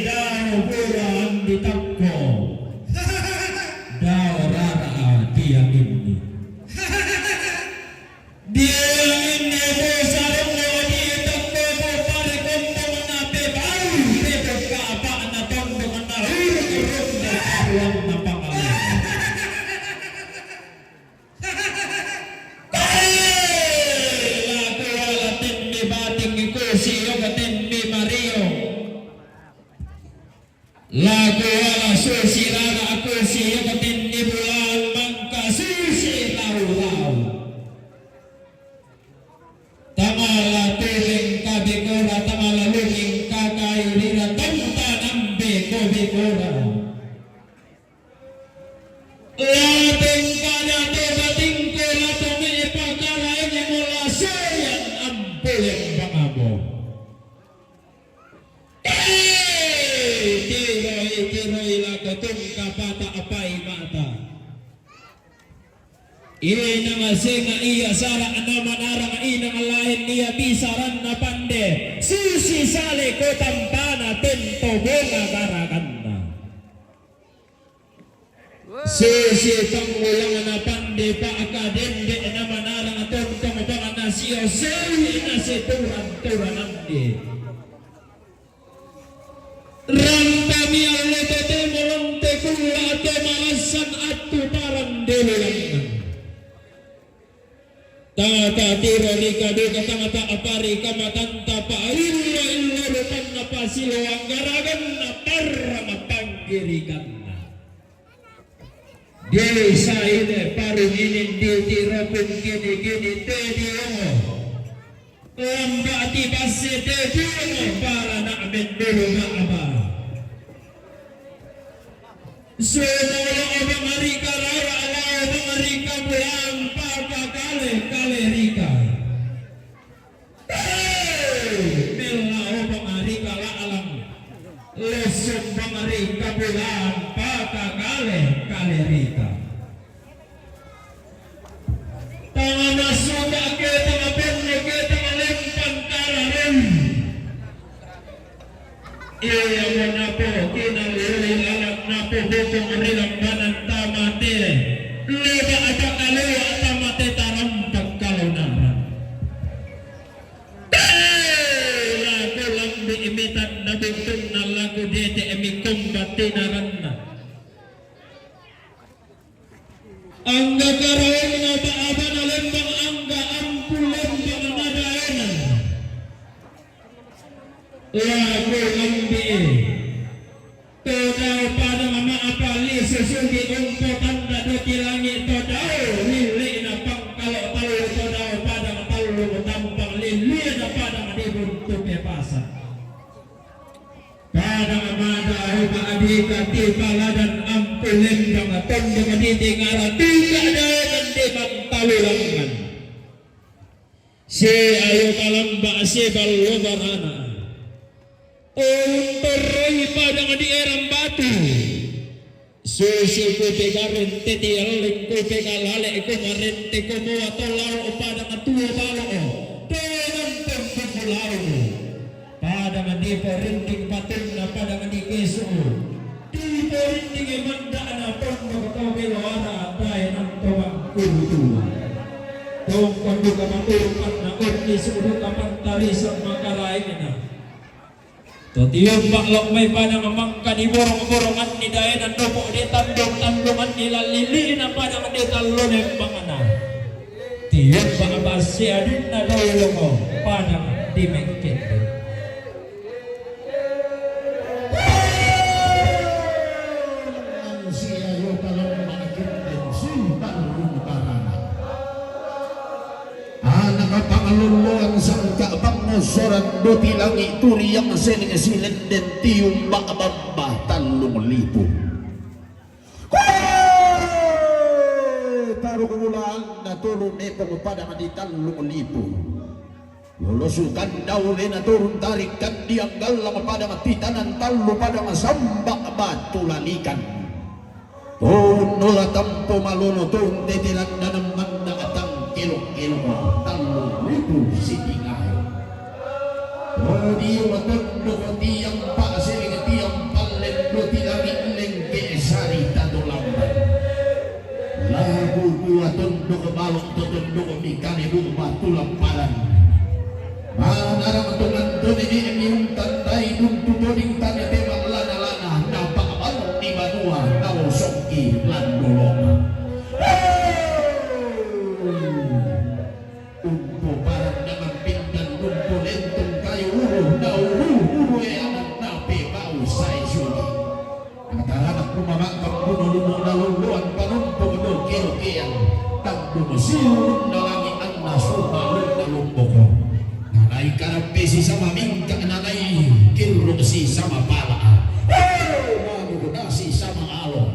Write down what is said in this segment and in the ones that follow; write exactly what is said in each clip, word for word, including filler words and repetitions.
Dao bola andi takko. Dao rara dianginni. Dianginni ko sarungo di takko ko pare kontong na pe bau pe ko ka apa na tondong na urut urut na karuan na pangalan. Laku ala timmi bating iko si yoga timmi Mario. Laku ala susi rara aku si yoga timmi bulan mangka susi rau-rau. Tamala tuling kabikora, tamala lunging kakairira, tontanambe kobikora. Lateng pada to batingko lato me pakara ini mola soyan ampulen pangamo. Eh, tiroi, tiroi lako tungka pata apai mata. Inang senga iya sara nama narang inang lain iya bisaran na pande. Susi sale ko tampana tento bonga garaganna. Sisi pangulangna pande pa aka dende na manarang tontong bangana sio sewi na seturan-turanande. Rantami allo totemo lonte kulla to malassan attu parandelelangan. Tata tiro rika duka tangata apari kamatanta pa illo illo rupanna pasiloang garaganna parrama panggirikanna. Desa ile parung inin di tiro pun kini kini te diongo. Lamba ti basse te diongo parana mendulu ma'aba. Sumolo obang rika rara ala obang rika bulan paka kale kale rika. Hei, mella obang rika la alang. Lesung bang rika bulan paka kale kale rika. Tanga masuda ke, tanga penne ke, tanga lempan kararem. Iya mo napo kinaluli anak napo bukung rilambanan tamate. Leba aja kalewa tamate tarampak kalonara. Laku lambi imitan na buktung na laku dete emi kombat tinaranna. Angga karaenna ba abana lembang angga ampu lembang na daena. Laku lambi e. Todao padang ma apali susugi umpo tanda doki langi todao lili na pangkalo tallu todao padang tallu tampang lili na padang di buntu pepasa. Padang mada oba adika ti paladan ampu Lembang tondong di tingara tingga daenan di Mantalulangan. Si ayo kalamba si ballo barana. Untorroi padang di Erang Batu. Susi ku pegarente tielling ku pegalale ku marente ku mua tolao padang tuo balo. Dengan tempuku lalu. Padang di porinding patunna padang di kesu. Di porinding mandana tondok to beloara dae nang to mangkurutu. Tongkon duka mangkurukanna onni suduka mantari semma karaengna. To tiumba lo mai padang mangka di borong-boronganni daenan dopo de tandung-tandunganni lallili'na padang de tallo lembangna. Tiumba basse adinna dolo mo padang di mengkende. Sia yo kalomba kende si tandung tarana. Anak pangalulluang sangka pangusuran duti langi turiang seleng silenden tiumba bamba tallung lipu. Koe! Taru bulan na turu nepong padang di tallung lipu. Lolo sukan daule na turun tarik kandiang gallang padang titanan tallu padang samba batu lalikan. Tun nola tampo malono tun tete landanan manna atang kelok-kelok tallu lipu sitingayo. Todi matondok tiang paseleng tiang pallen doti langit lengke sari tato lamban. Lagu kua tondok balok to tondok mikane bu batu lamparan. Manarang tongan to nene miung tandai duntu toding tane tebak lana-lana napa balok di banua naosokki landolonga. Umpo parang dengan pindan umpo lentong kayu uru na uru uru e anak nape bau sai suli. Anak-anak ku mamakang kuno lumo na loloan panumpung do keo-keang. Tanggung siun na langi anna supa luna lumboko. Nanai karabbe sisama mingka nanai kirro sisama pala. Hei, manu nasi sama alo.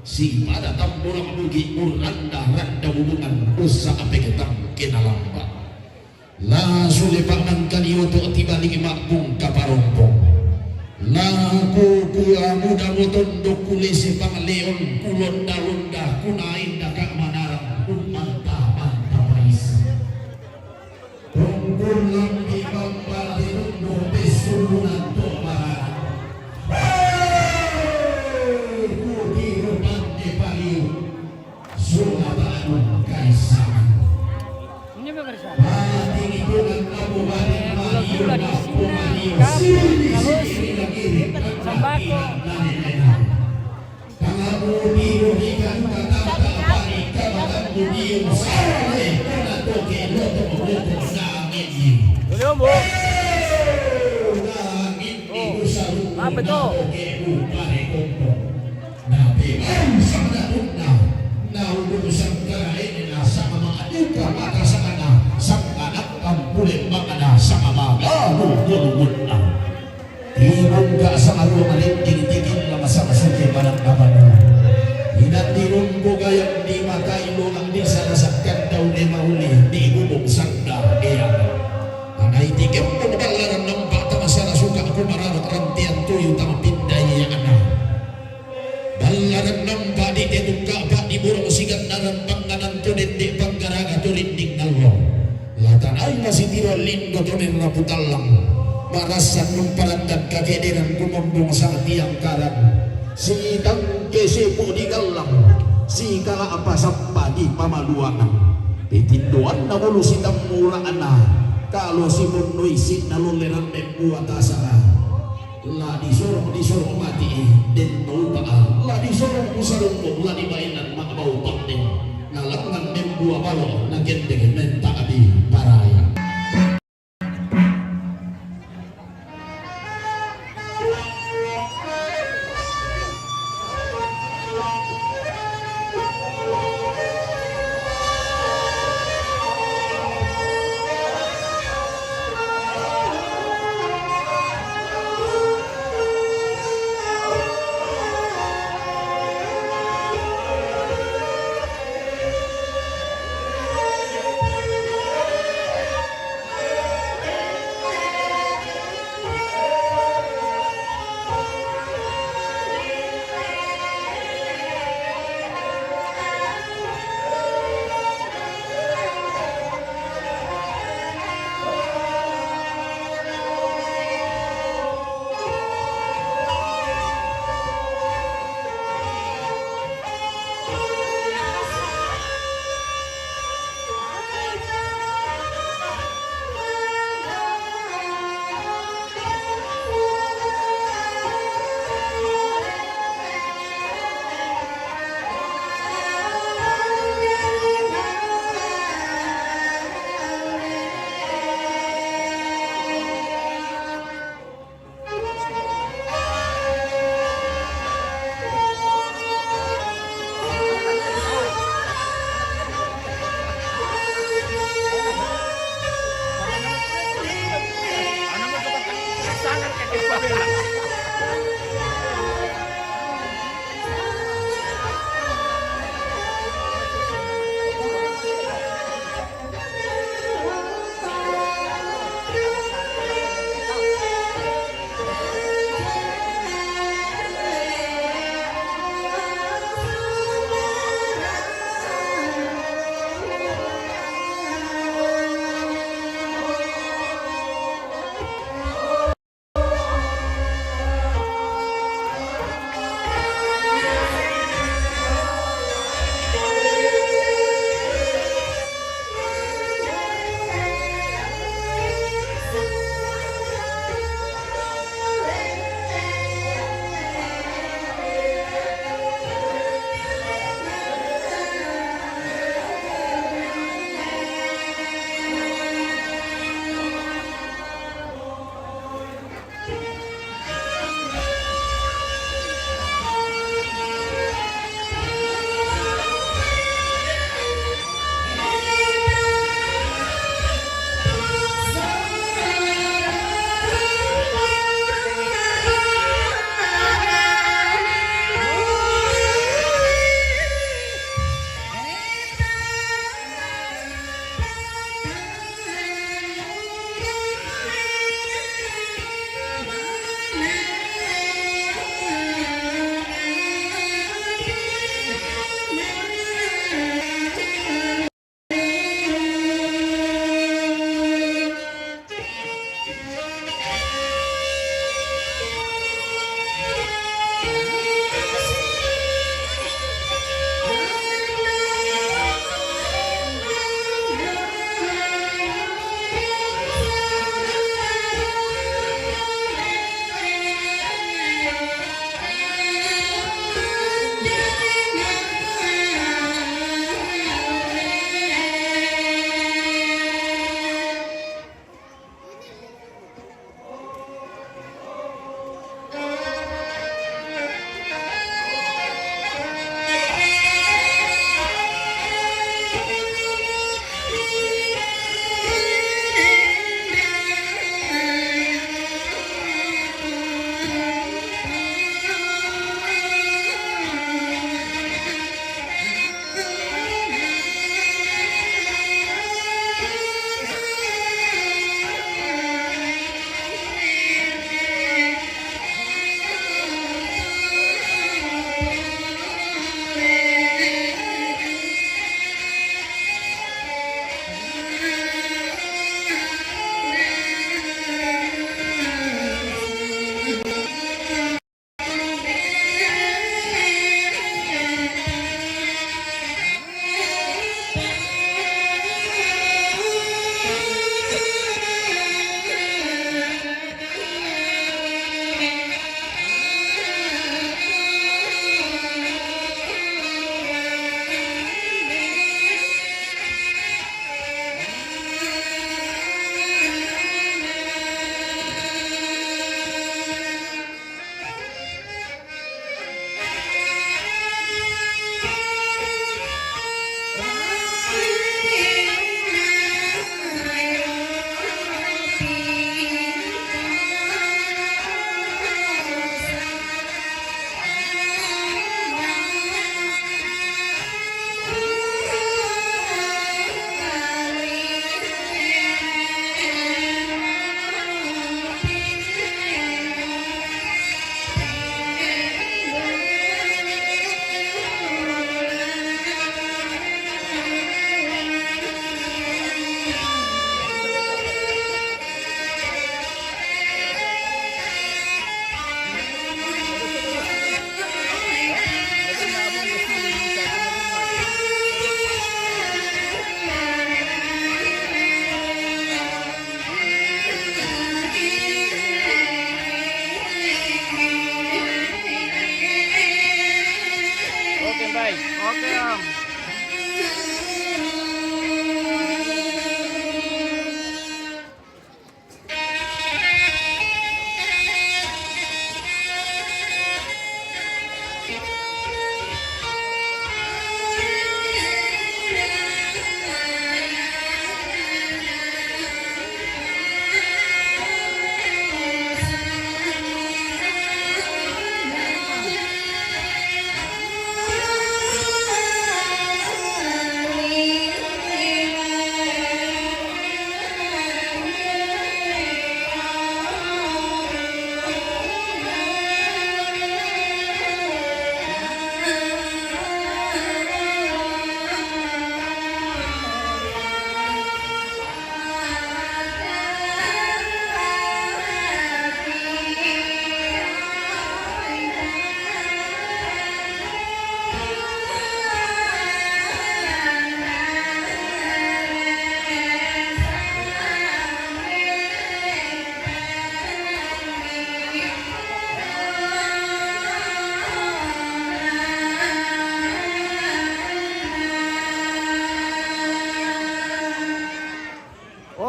Sipada tambulang bugi uranda randa hubungan usa apeketang kinalamba. La sule paman kani oto tibalik mabung kaparompong. La ku kua muda motondok kulese pangleon kulonda-londa kunainda ka manarang umanta manta pais. Tungkul lambi bamba dirundu pesulunan to barana. Hei, putih rupande paliu. Sumatanu kaisangan. Pati itungan kamu bari paliu kamu paliu sini sini lagi. Sembako. Tangamu diu ikan kata pari kata diu sawale kana toke loto loto nangin. Dulu, Bu. Nangin. Oh, apa itu? Nape bang sabda tunna, naudung sangkara ini na sama makaduka maka sangana, sangana kampule mangana sama magalu gulu-gulunna. Ibungka sama ruang linding tingin nama sama suke barang abanu. Inan dirumbu gayang di mata ilungan di sana sakkan daun lima uli di bubung sangda eyang. Anai tikempung ballaran nampak tama sana suka ku mararat rantian tuyu tama pindai yang anam. Ballaran nampak di tetuk ka'ba di burung sigat naran panganan tu dende panggaraga tu rinding nallo. Latanai masitiro lindo tu merna putallang. Marasan numparan dan kakederan kumombong sang tiang karan. Sitangke sepu di gallang. Sikala apa sampa di pamaluangan. Titindoan na bulu sitammu ula'na. Kalo simonno isi na lolleran membuat asara. La disorong, disorong mati, den tau paa. La disorong, disorong, la dibainan mak bau pangdeng. Nalangan membua balo, na gendeng menta adi paraya. Baik. Oke, Om.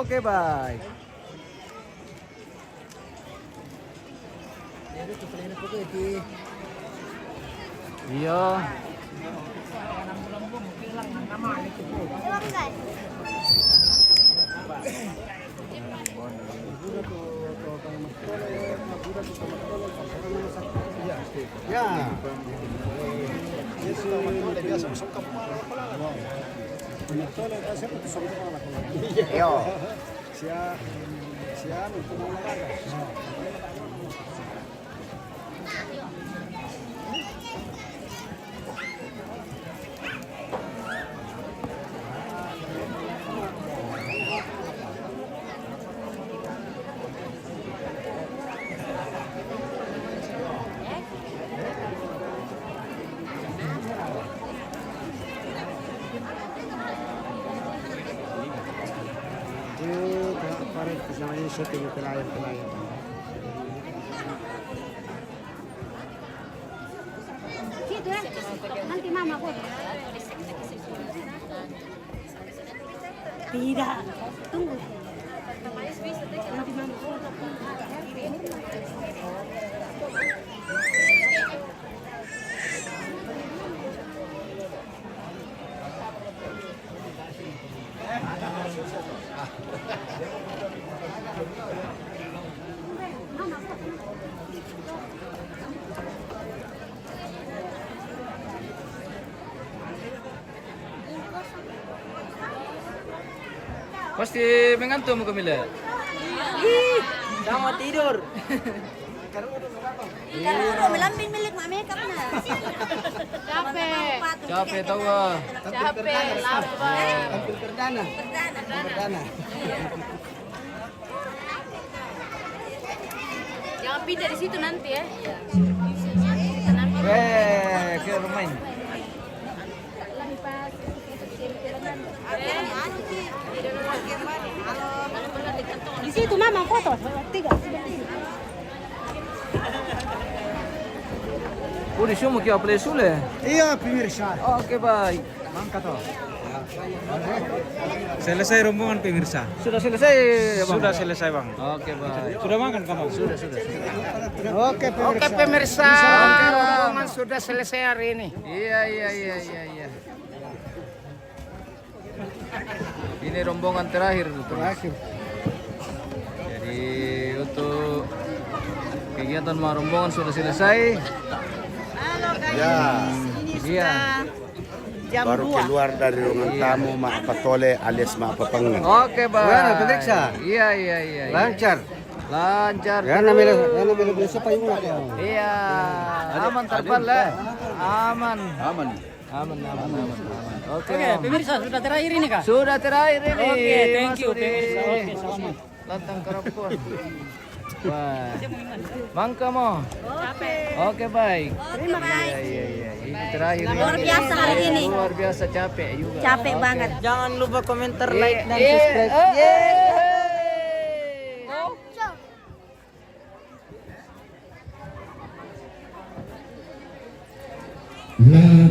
Oke, baik. Iya. Ya. Yo. Siap. Siap untuk olahraga. Itu apa itu namanya, syuting pelayan-pelayan. Situ ya. Nanti mama foto. Tidak. Tunggu. Nanti mama foto. Pasti mengantuk muka Mila. Ih, sama tidur. Iya. Melambing milik mak makeup na. Capek. Capek tahu ah. Capek, lapar. Tampil perdana. Perdana. Perdana. Jangan pindah di situ nanti ya. Tenang. Eh, ke rumah ini. Di situ mama foto. Tiga. Oh, di sini mau kira play sule? Iya, pemirsa. Oke, baik. Mangka to. Selesai rombongan, pemirsa. Sudah selesai, Bang? Sudah selesai, Bang. Oke, baik. Sudah makan, Bang? Sudah, sudah, sudah. Oke, pemirsa. Oke, pemirsa. Rombongan sudah selesai hari ini. Iya, iya, iya, iya, iya. Ini rombongan terakhir, Bang. Terakhir. Jadi, untuk kegiatan ma rombongan sudah selesai. Halo, guys. Ya. Ini sudah jam dua. Baru keluar dari ruangan tamu, Mak Patole alias Mak Papangan. Oke, Bang. Gimana, pemirsa? Iya, iya, iya, iya. Lancar. Lancar. Ya, namanya, ya, namanya biasa payung lah, ya. Iya. Aman, terpal, Le. Aman. Aman. Aman, aman, aman, aman. Oke, Om. Pemirsa, sudah terakhir ini, Kak? Sudah terakhir ini. Oke, thank you, pemirsa. Oke, selamat. Lantang Kerapon. Wah. Mangka mo. Oke. Oke, baik. Terima kasih. Iya, iya, iya. Ini terakhir ini. Luar biasa hari ini. Luar biasa capek juga. Capek banget. Oke. Jangan lupa komentar, like, dan subscribe. Yeay. Yeay.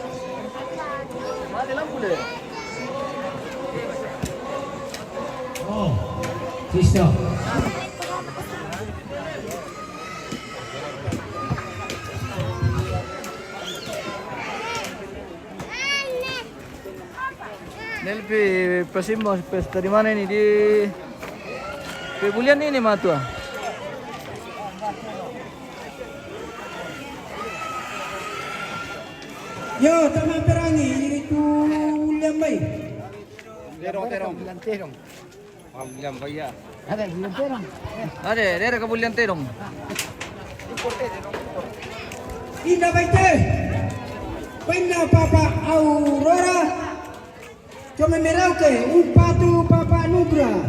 Oh, sister. Nelvi, pasimo, pesta di mana ini? Di Pebulian ini, matua. Yo, tama perangi, iri tu William Bay. Terong, terong. William Bay ya. Ada, William Terong. Ada, daerah ke William Terong. Inda baite. Baina Papa Aurora. Jome merauke, umpatu Papa Nugra.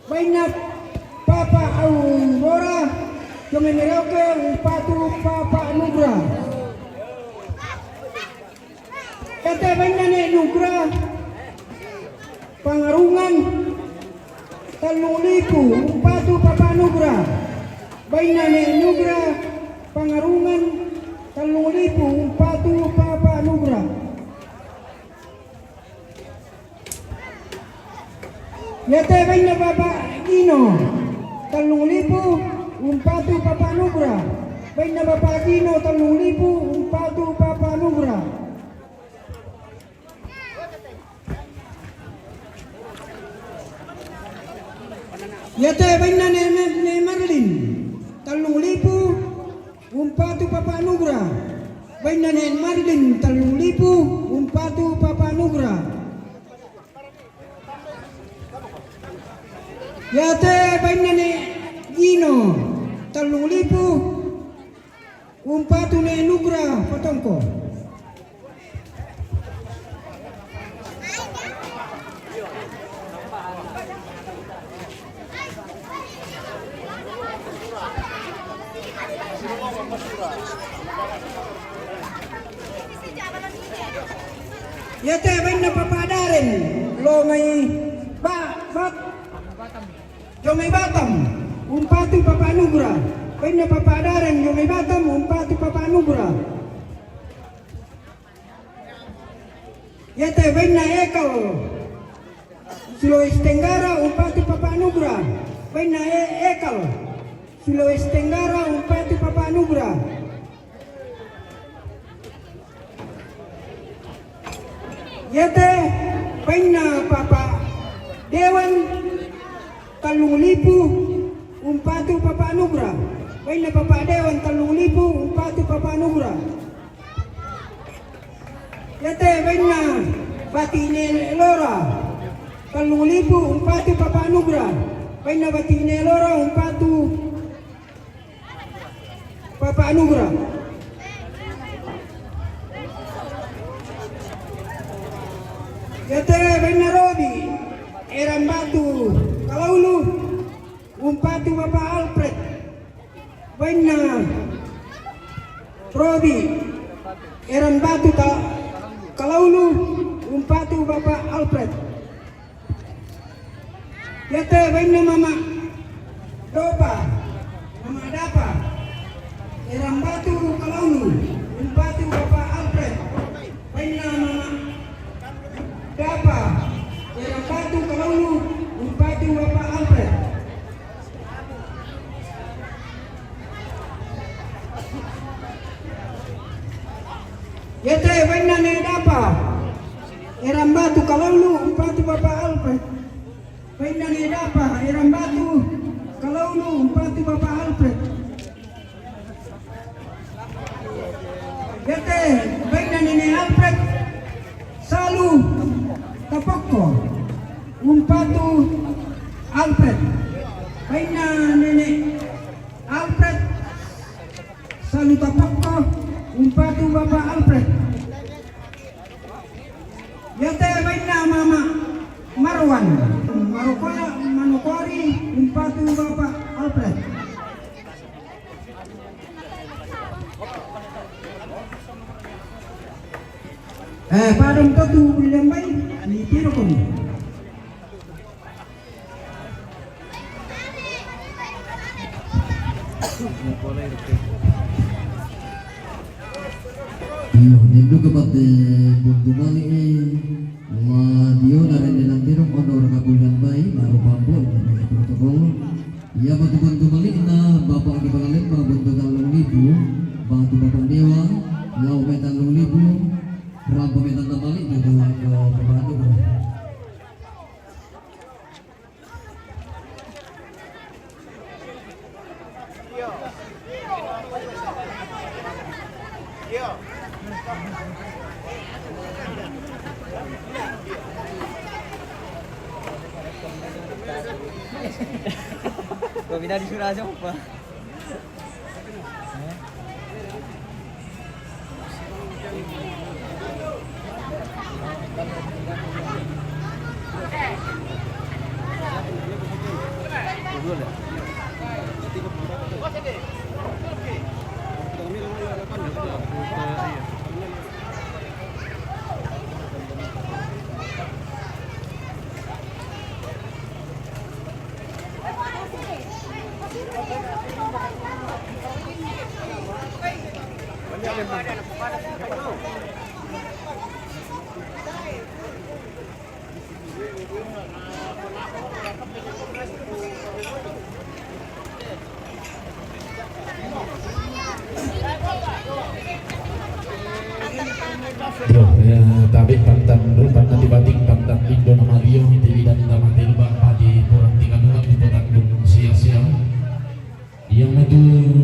Baina Papa Aurora. Jome merauke, umpatu Papa Nugra. Kate baina ne Nugra Pangarungan tallung lipu umpatu Papa Nugra. Baina ne Nugra Pangarungan tallung lipu umpatu Papa Nugra. Yate baina Papa Gino tallung lipu umpatu Papa Nugra. Baina Papa Gino tallung lipu umpatu Papa Nugra. Yate baina ne, ne, ne Marlin tallung lipu umpatu Papa Nugra. Baina ne Marlin tallung lipu umpatu Papa Nugra. Yate baina ne Gino tallung lipu umpatu ne Nugra Patongko. Yate baina Papa Daren lo ngai ba, ba, Jomai Batam umpatu Papa Nugra. Baina Papa Daren Jomai Batam umpatu Papa Nugra. Yate baina Ekal Sulawesi Tenggara umpatu Papa Nugra. Baina e, Ekal Sulawesi Tenggara umpatu Papa Nugra. Yate baina Papa Dewan tallung lipu umpatu Papa Nugra. Baina Papa Dewan tallung lipu umpatu Papa Nugra. Yate baina Batine Lora tallung lipu umpatu Papa Nugra. Baina Batine Lora umpatu Papa Nugra. Yate baina Robi Erambatu Kalaulu umpatu Papa Alfred. Baina Robi Erambatu ta, Kalaulu umpatu Papa Alfred. Yate baina Mama Dopa, Mama Dapa Erambatu Kalaulu umpatu Papa Alfred. Baina Mama Dapa Erambatu Kalaulu umpatu Papa Alfred. Yate baina ne Dapa Erambatu Kalaulu umpatu Papa Alfred. Baina ne Dapa Erambatu Kalaulu umpatu Papa Alfred. Yate baina nene Alfred Salu Tapoko umpatu Alfred. Baina nene Alfred Salu Tapoko umpatu Papa Alfred. Yate baina Mama Marwan Marokoya Manokori umpatu Papa Alfred. Eh, padam totu William Bay, ni tiro kono. Nindu kapate buntu mali'i, la dio narende nantirung onor kabulan bai, maru pampu, ini protokol. Iya batu buntu mali'na, Bapak Kepala Lembah buntu tallung libu, batu Bapak Dewa, lau me tallung libu, rampa me tanda mali, jatuh ke pembantu. Kau bina di surah aja, apa? Yo, ya, tabe' pantang rupa na tibating pantang indo na mario, tilidan na matelba padi purang tiga dua di potandung sia-sia. Yang matu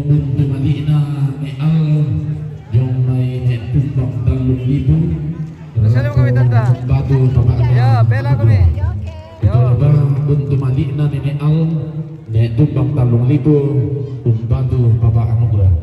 buntu mali'na ne al, jong mai ne tumbang tallung libu. Masya Allah, kami, Tanta. Batu papa. Ya, bela kami. Yo. Buntu mali'na ne ne al, ne tumbang tallung libu, umbatu papa anugerah.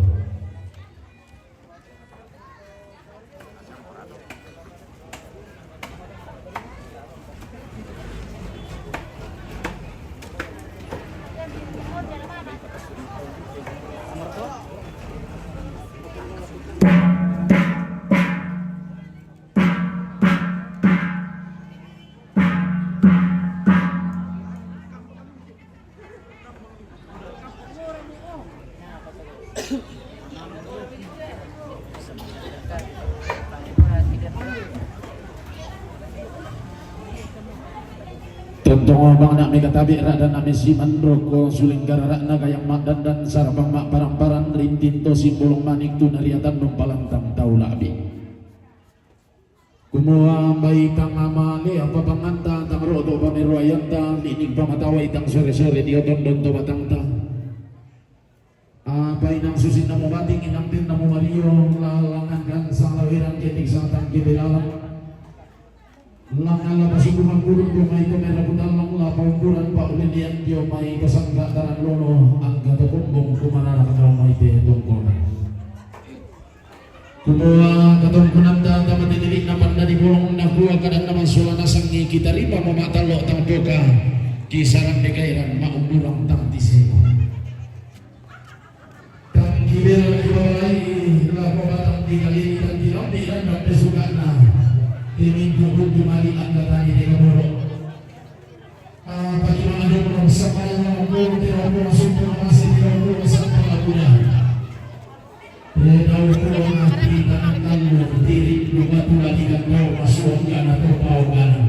Tontong bang nak mega tabe' ra' dan ame siman roko suling garara'na gayang ma'dandan sarabang ma'parang-parang rintinto simbolong manik tu nariatan numpalantang tau la'bi. Kumua mbai tang amale apa panganta tang ro'to pameroayanta li'nik pamatawai tang sore-sore dio tondon to batangta. Apa inang susin namo bating inang tin namo mario lalangan gansang lawiran ketik satang kebelalang. Langan la pasukungan burung dio mai kemera putalang la paumburan pa'ulilian dio mai kasangka taran lono angka to kumbung kumanana kadau mai te tongkona. Kumua katongkonanta tama titili'na pandadi bolong nakua kadanna mansola nasangi kitarima mama' tallo tang poka kisaran de kairan ma'umburang tang tisima. Tang kibel kibalai la pabatang di kalini tang kilambi dan bande sukana. Timinggu rugi mali angkatani de kaboro. Apa di mana dia belum sampai yang belum tidak belum sumpah masih tidak belum sampai lagunya. Tahu pulang hati tanah kamu diri dua puluh lagi dan kau masuk gana kau kau gana.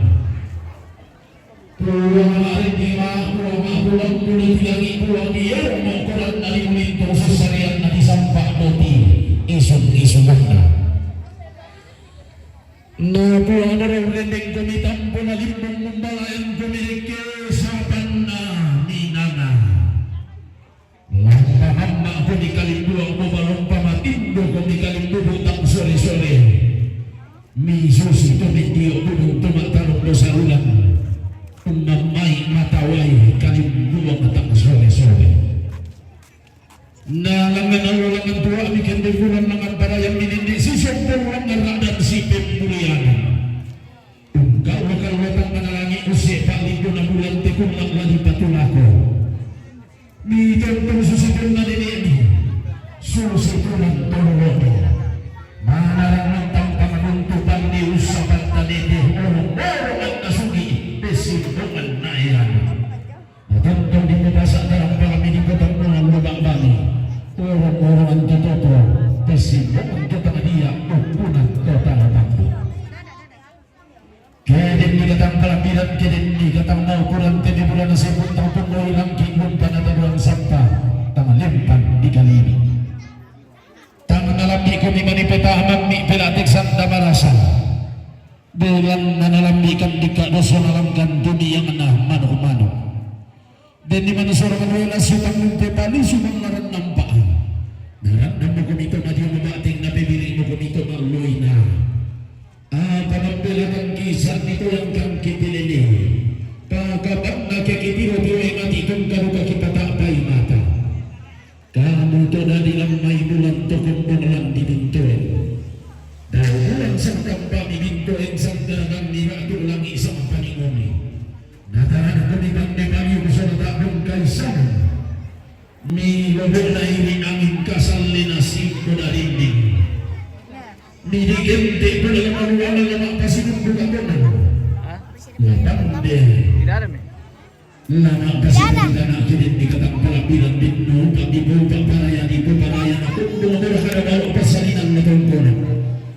Pulang hari di ma pulang pulang pulang tiga pulang dia mau kurang dari minta sesarian dari sampah doti isun isun mana. Na puang na rau rendeng komi tampo na limbong mumbalayan komi reke sapanna minanga. Lampa hamma komi kalimbuang mo balompa matindo komi kalimbubu tang sore-sore. Mi susi komi dio budung tumatalong dosa ulang. Umamai matawai kalimbuang tang sore-sore. Na langan allo langan tua mi kende bulan langan barayang minindi sisong bulan langan radan si pembulian. Tungkal wakal watang manalangi usi paling guna bulan tekun lak lagi patulako. Mi tentang susi pun na dini mi susi bulan tololo. Manarang mantang panganuntutan di usapan tanete orang orang nasugi besi dengan nairan. Natongtong di pepasa dalam kami di kota Mulang Lubang Bali. Orang-orang anti toto, pesimbok anti Bilang keden di katang mau kurang tedi bulan nasibut taupun doi langki pun panataduan sampah tamalempan di kali ini. Tang nalambi kumi mani petahaman mi pelatik sanda marasa. Bilang nanalambi kan dika doso nalangkan dunia ngena manuk-manuk. Deni manusur manuela sutang nung pepali sutang naran nampak. Naran namu kumito madio mabating na pebiri mu kumito maluina. Apa nambela kang kisah nito yang kang kitilili. Pakabang na kekitiro tiro emati kung karuka kipata pai mata. Kamu to dadi lang may bulan to kung bungalan di bintoen. Daw bulan sang kampani bintoen sang garagang ni ratu langi sang paningoni. Nataran ko ni Bang Debalyo ko sa natabong kaisan. Ni lobo na ini angin kasal ni nasib ko na rinding. Ni di gente ko na lamaluan na lama pasinong buka ko na. Lapang de. Lama pasinong buka na kirin di katang palapiran di no, pag di po, pag paraya, di po paraya na kung buka ko na kada bawa pasalinan na tungkol.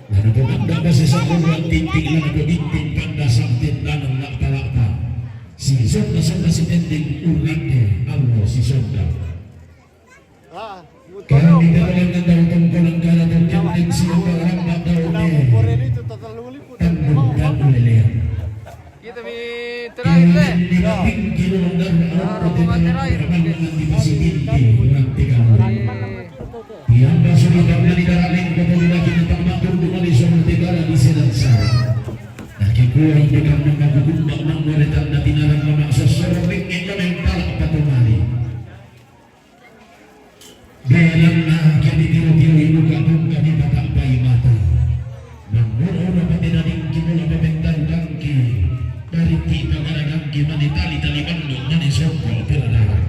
Lana po magda pa sa isang buwan, tinting lana po, tinting pagda sa tindanan na palapa. Si Sonda, Sonda, si Tending, Urlande, Almo, si Sonda. Kami daw ang nandaw tungkol ang karatang Tending, si Sonda, ang nandaw ni Tending, ang liliyan. Kita mi terakhir deh. Ini penting kilo dan orang kote dan orang yang di Pasifik, orang tiga orang. Yang masuk di dalam dari darah lengkot dari lagi datang matur di Malaysia, Merdeka, di Sedan Sara. Nakikuha hindi kang mga gugumbak ng mulitan na tinalang mga sasaraping ito ng talak patumali. Dalam na kami tiro-tiro ibu kadung kami batak bayi mata. Nang mura-ura pati dading kimula pabentang dangki. Dari ti pagara dangki mani tali tali bandung mani sokol pira darah.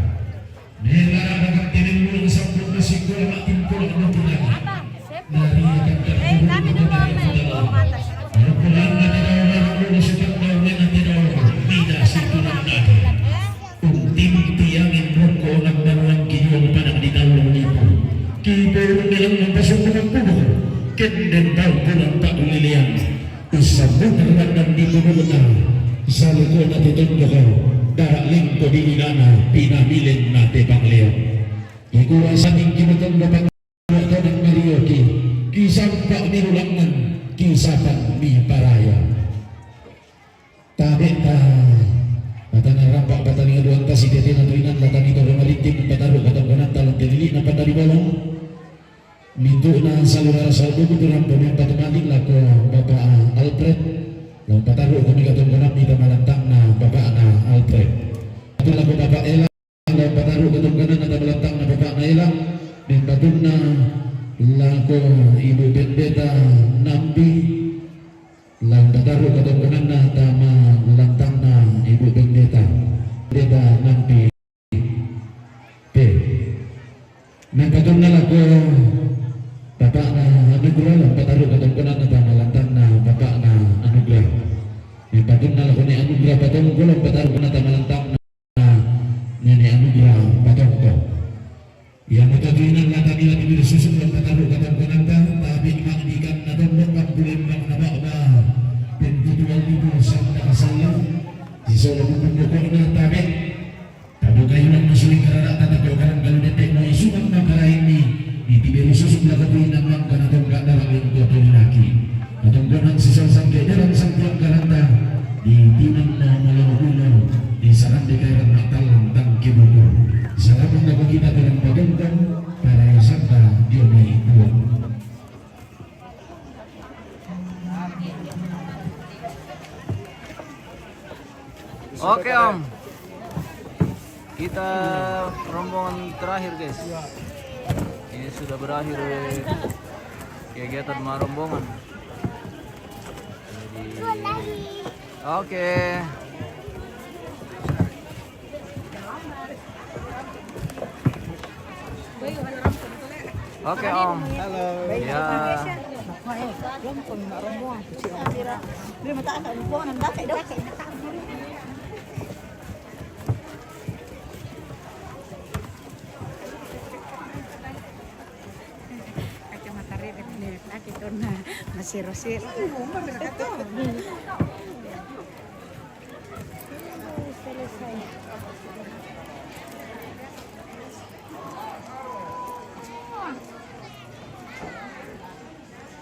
Nela dagang tining mulung sampun masih kula makin kula no kula. Dari akan kami kami dulu. Kalau pulang na tidak orang dulu sudah kau mena tidak orang. Tidak sih pulang dati. Untim tiangin roko nang banuang kinyuang padang di talong nipu. Kibo urung nilang mempasok ko ng puno. Kenden tau ko ng taong lilian. Isabot ang landang di puno na. Sa liko na titondo ko. Daraling ko di inana. Pinamilin na te pangliyo. Ikuwasan ing kinutondo pang Tanang Mario ki, kisang pa mirulangan, kisapang mi paraya. Tabe ta, mata na rampak batani aduan ta si tete na tuinan latani to rumaritim pataru katangkanan talang tinili na patari bolong. Mintu na salura salbu kuturan pemimpin patumaling lako Bapak Alfred. Lang pataru kami katangkanan mita malantang na Bapak na Alfred. Ito lako Bapak Ela. Laung pataru katungkanan na tamalantang na Bapak na Ela. Mimpatun na lako Ibu Bendeta Nampi. Laung pataru katungkanan na tamalantang na Ibu Bendeta. Bendeta Nampi. P. Mimpatun na lako Bapak na Anugrah. Laung pataru katungkanan na tamalantang na Bapak na Anugrah. Mimpatun na lako ni Anugrah Patungko. Laung pataru na tamalantang na Nene Anugrah Patongko. Yang matatuinan lata nila di Biri Susuk dan Pataru Katongko nanta, tapi mak di kan na tombok bang bulim bang na bak ba. Pintu tuan ibu sabda kasalah. Di solo bumbung bokok na tabe. Tabu kayu lang masuling karara tata kau karang kalu dete mo isu bang makara ini. Di Biri Susuk lata tuinan bang kana tongka dalam lingko tolilaki. Katungkunan sisal sangke dalam sangkuan karanta di timang na malaw-ulaw di sarang di kairan matalang tang kibuko. Sarapang na kita dalam patungkang para yasanta di umay buwan. Oke, Om. Kita rombongan terakhir, guys. Ini sudah berakhir kegiatan sama rombongan. Jadi, oke. Oke, Om. Halo. Ya. Kacamata red, red lagi tuh, nah, masih rosil.